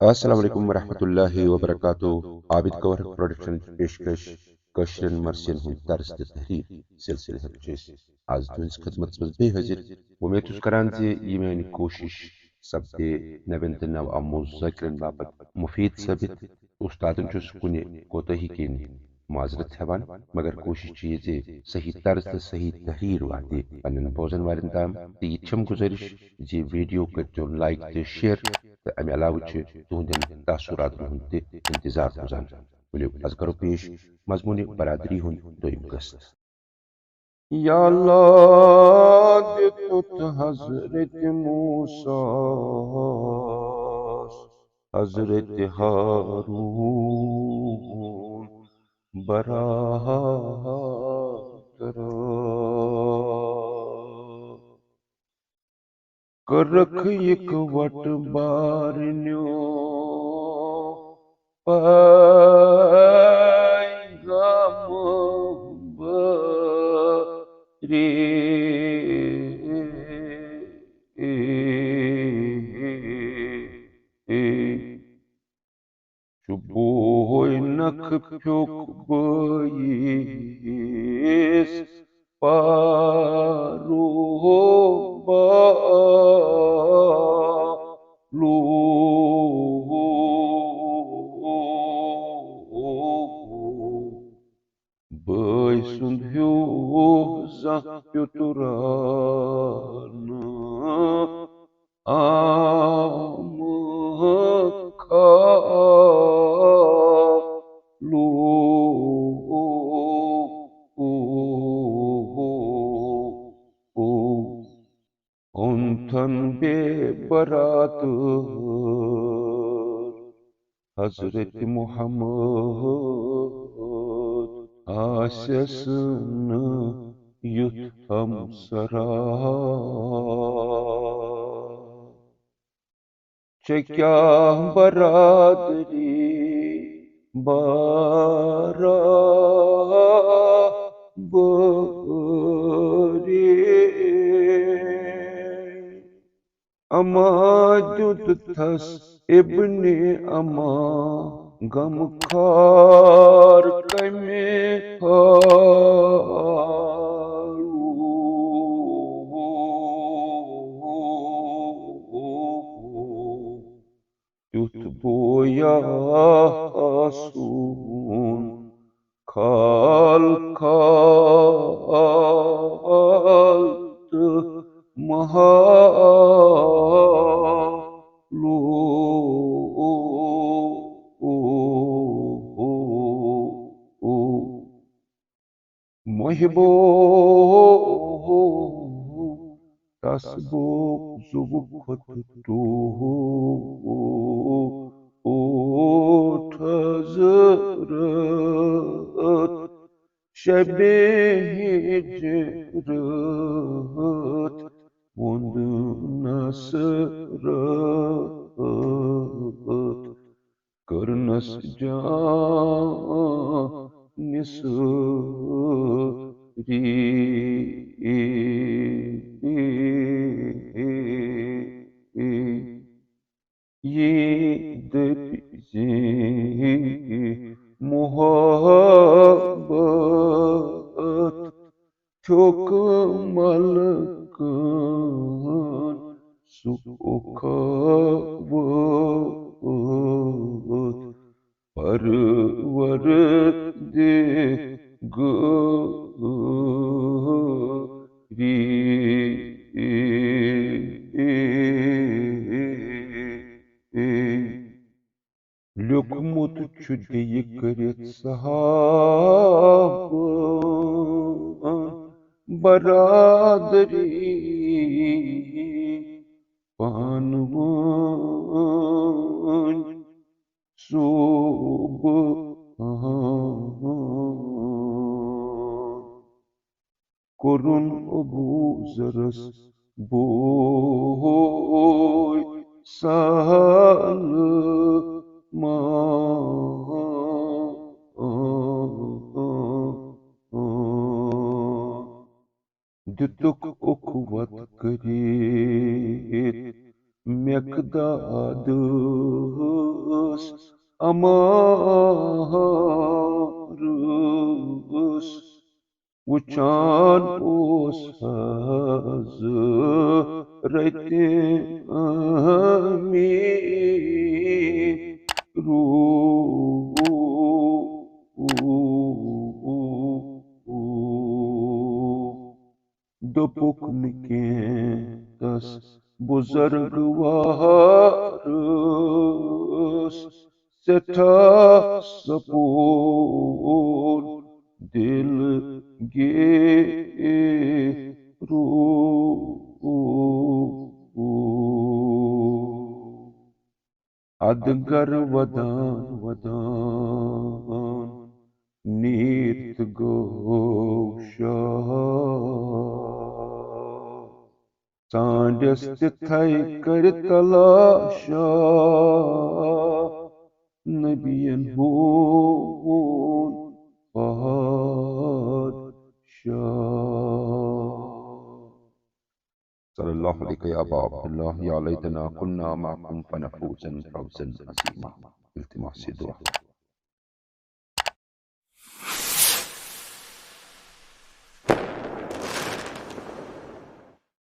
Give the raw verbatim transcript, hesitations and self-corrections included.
السلام علیکم ورحمۃ اللہ وبرکاتہ۔ عابد گوہر پروڈکشن پیشکش کٲشرٮ۪ن مرثین ہُنٛد طرز تہٕ تحریر سلسلہٕ ہٮ۪تھ چھِ أسۍ آز تُہنٛدِس خدمتس منٛز بیٚیہِ حٲضِر۔ وۄمید چھُس کران زِ یہِ میٲنۍ کوٗشِش سپدِ نوٮ۪ن تہٕ نوآموز ذٲکرن باپتھ مُفیٖد ثٲبِت۔ اُستادن چھُس کُنہِ کوتٲہی کِنۍ معذرت ہٮ۪وان، مگر کوٗشِش چھِ یہِ زِ صحیح طرز تہٕ صحیح تحریر واتہِ پننٮ۪ن بوزن والٮ۪ن تام۔ تہٕ یہِ چھم گُزٲرِش زِ ویڈیو کٔرۍزیو لایک تہٕ شیئر، تہٕ امہِ علاوٕ چھِ تُہنٛدٮ۪ن تاثراتن ہُنٛد تہِ انتظار روزان۔ ؤلِو، از کرو پیش مضموٗنِ برادری ہُنٛد دوٚیِم قٕسط۔ یا اللہ، دیُتُتھ حضرت موسیٰ حضرت ہارون برادر۔ کٔرٕکھ اِکوٹہٕ بارنیو پیغام بری۔ شُبہٕ نکھٕ پھیوٚک بٲیِس پارو بالو۔ بٲے سُنٛد ہیوٗ زانٛہہ پیوٚتُرا نہٕ آمہٕ کھالو۔ اوٚنتھن بے براتر حضرت محمد، آسٮ۪س نہٕ یُتھ ہمسرا۔ ژےٚ کیٛاہ برادری برابری؟ اما دیُتتھس ابن اما غمخار کمہِ حالو۔ تیُتھ بویا آسُن خال خال تہٕ محالو۔ محبو تس بوو زُوٕ کھۄتہٕ ٹوٹھ حضرت شبِ ہجرت ووٚنٛد نصرت۔ کٔرنس جان نثٲری۔ یی دٔپۍ زِ محبت چھُکھ ملکن سُہ اوکھا ووت پروردگاری۔ لیوٗکھمُت چھُ دِیہِ کٔرِتھ صحابہٕ برادری پانہٕ ؤنۍ صوبہٕ۔ کوٚرُن ابو ذرس بوے سلمان۔ دِتُکھ اُخوت کٔرِتھ مقدادس عمارس وچھان اوس حضرت امیرو۔ دوٚپُکھ نہٕ کینٛہہ تس بُزرگوارس، سٮ۪ٹھاہ سکوٗن دِل گیرو۔ ادٕ گرٕ ودان ودان نیٖرِتھ گوٚو شاہ۔ ژھانٛڈٮ۪س تِتھَے کٔرۍ تلاشا نبیَن ہُنٛد پادشاہ۔ صلی اللہ علیک یا ابا عبداللہ، یا لیتنا کنا معکم فنفوز فوزا عظیما۔ التماس دعا۔